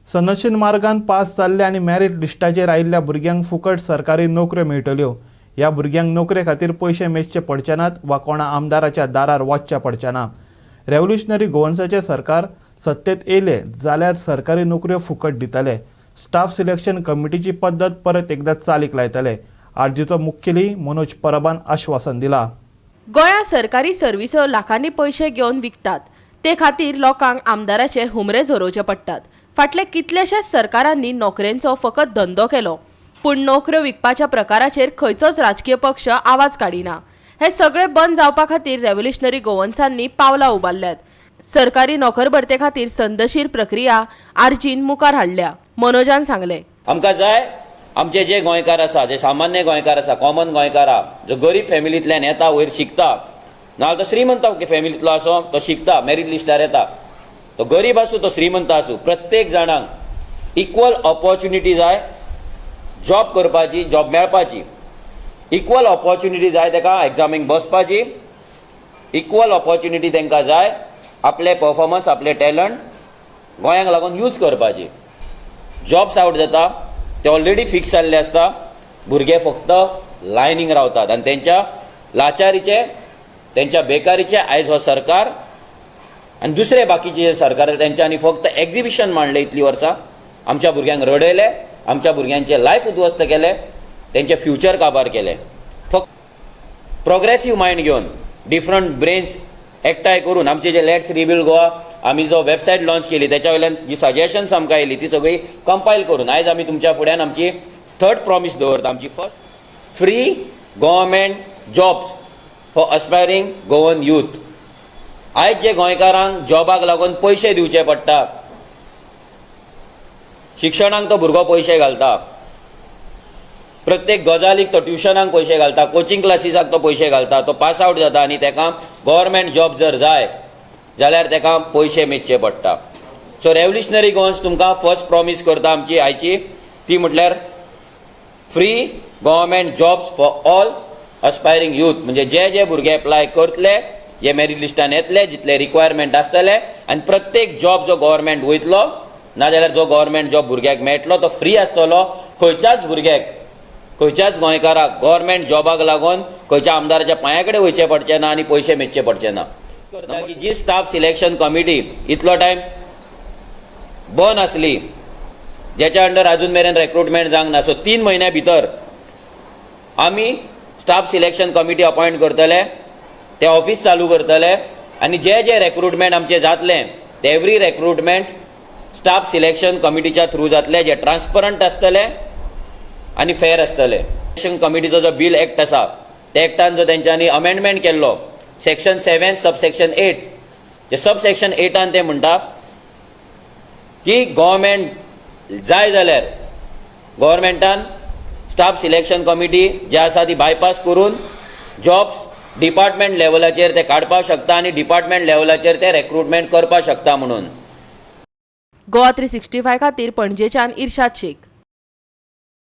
सनदशीर मार्गान पास जाल्ले आनी मॅरीट लिस्टाचेर आयिल्ल्या भुरग्यांक फुकट सरकारी नोकऱ्यो मेळटल्यो. ह्या भुरग्यांक नोकरे खातीर पयशे मेजचे पडचे नात वा कोणा आमदाराच्या दारार वचचें पडचें ना. रेव्होल्युशनरी गोवन्साचें सरकार सत्तेत येयलें जाल्यार सरकारी नोकऱ्यो फुकट दितले. स्टाफ सिलेक्शन कमिटीची पद्दत परत एकदा चालीक लायतले. आरजीचो मुखेली मनोज परबान आश्वासन दिलां. गोंयांत सरकारी सर्विसो लाखांनी पयशे घेवन विकतात. ते खातीर लोकांक आमदाराचे हुमरे झरोवचे पडटात. फाटले कितलेशेच सरकारांनी नोकरेंचो फकत धंदो केलो, पूण नोकऱ्यो विकपाच्या प्रकाराचेर खंयचोच राजकीय पक्ष आवाज काडिना. हे सगळे बंद जावपा खातीर रेव्होल्युशनरी गोवन्सांनी पावलां उबारल्यात. सरकारी नोकर भरते खातीर संदशीर प्रक्रिया आरजीन मुखार हाडल्या, मनोजान सांगलें. आमकां जाय, आमचे जे गोंयकार आसा, जे सामान्य गोंयकार आसा, कॉमन गोंयकार आहा, जो गरीब फॅमिलींतल्यान येता, वयर शिकता, नाजाल्यार तो श्रीमंत फॅमिलींतलो आसो, तो शिकता, मेरीट लिस्टार येता, तो गरीब आसूं, तो श्रीमंत आसूं, प्रत्येक जाणांक इक्वल ऑपॉर्च्युनिटी जाय जॉब करपाची, जॉब मेळपाची. इक्वल ऑपॉर्च्युनिटी जाय ताका एग्जामीक बसपाची. इक्वल ऑपॉर्च्युनिटी तांकां जाय आपले परफॉर्मन्स, आपले टॅलंट गोंयांक लागून यूज करपाची. जॉब्स आवट जाता, ते ऑलरेडी फिक्स जाल्ले आसता. भुरगे फक्त लायनीक रावतात आनी तेंच्या लाचारीचे, तेंच्या बेकारीचे आयज हो सरकार आनी दुसरे बाकीचे जे सरकार आसा, तेंच्यांनी फक्त एक्झिबिशन मांडलें. इतलीं वर्सां आमच्या भुरग्यांक रडयले, आमच्या भुरग्यांचे लायफ उद्ध्वस्त केले, तेंचे फ्युचर काबार केले. फक्त प्रोग्रेसीव मायंड घेवन, डिफरंट ब्रेन्स एकठांय करून, आमचे जे let's rebuild Goa आमी जो वेबसायट लॉन्च केली, त्याच्या वयल्यान जी सजेशन्स आमकां आयली, ती सगळी कंपायल करून आयज आमी तुमच्या फुड्यान आमची थर्ड प्रॉमीस दवरता. आमची first, free government jobs for aspiring Goan youth. आयज जे गोंयकारांक जॉबाक लागून पयशे दिवचे पडटा, शिक्षणाक तो भुरगो पयशे घालता, प्रत्येक गजालीक तो ट्युशनाक पयशे घालता, कोचिंग क्लासीसाक तो पयशे घालता, तो पास आवट जाता आनी ताका गव्हर्मेंट जॉब जर जाय जाल्यार ताका पयशे मेजचे पडटा. सो रेव्होल्युशनरी गोवन्स तुमकां फर्स्ट प्रॉमीस करता आमची आयची, ती म्हटल्यार free government jobs for all aspiring youth. म्हणजे जे जे भुरगे एप्लाय करतले, जे मेरीट लिस्टान येतले, जितले रिक्वायरमेंट आसतले आनी प्रत्येक जॉब जो गव्हर्मेंट वयतलो, नाजाल्यार जो गव्हर्मेंट जॉब भुरग्याक मेळटलो, तो फ्री आसतलो. खंयच्याच भुरग्याक, खंयच्याच गोंयकाराक गव्हर्मेंट जॉबाक लागून खंयच्या आमदाराच्या पांया कडेन वयचें पडचें ना आनी पयशे मेजचे पडचे ना. की जी स्टाफ सिलेक्शन कमिटी इतलो टायम बंद आसली, ज्याच्या अंडर अजून मेरेन रेक्रुटमेंट जावंक ना, सो 3 म्हयन्या भितर आमी स्टाफ सिलेक्शन कमिटी अपॉयंट करतले, ते ऑफिस चालू करतले आनी जे जे रेक्रुटमेंट आमचें जातलें, ते एवरी रेक्रुटमेंट स्टाफ सिलेक्शन कमिटीच्या थ्रू जातलें, जे ट्रान्सपरंट आसतलें आनी फेर आसतलें. सिलेक्शन कमिटीचो जो बील एक्ट आसा, त्या एक्टान जो तेंच्यांनी अमेंडमेंट केल्लो, सेक्शन 7 सब सेक्शन 8, जे सब सेक्शन 8 ते म्हणटा की गव्हर्मेंट जाय जाल्यार गव्हर्मेंटान स्टाफ सिलेक्शन कमिटी जे आसा ती बायपास करून जॉब्स डिपार्टमेंट लेवलाचेर ते काडपाक शकता आनी डिपार्टमेंट लेवलाचेर ते रेक्रुटमेंट करपाक शकता म्हणून. गोवा 365 खातीर पणजेच्यान इर्शाद शेख.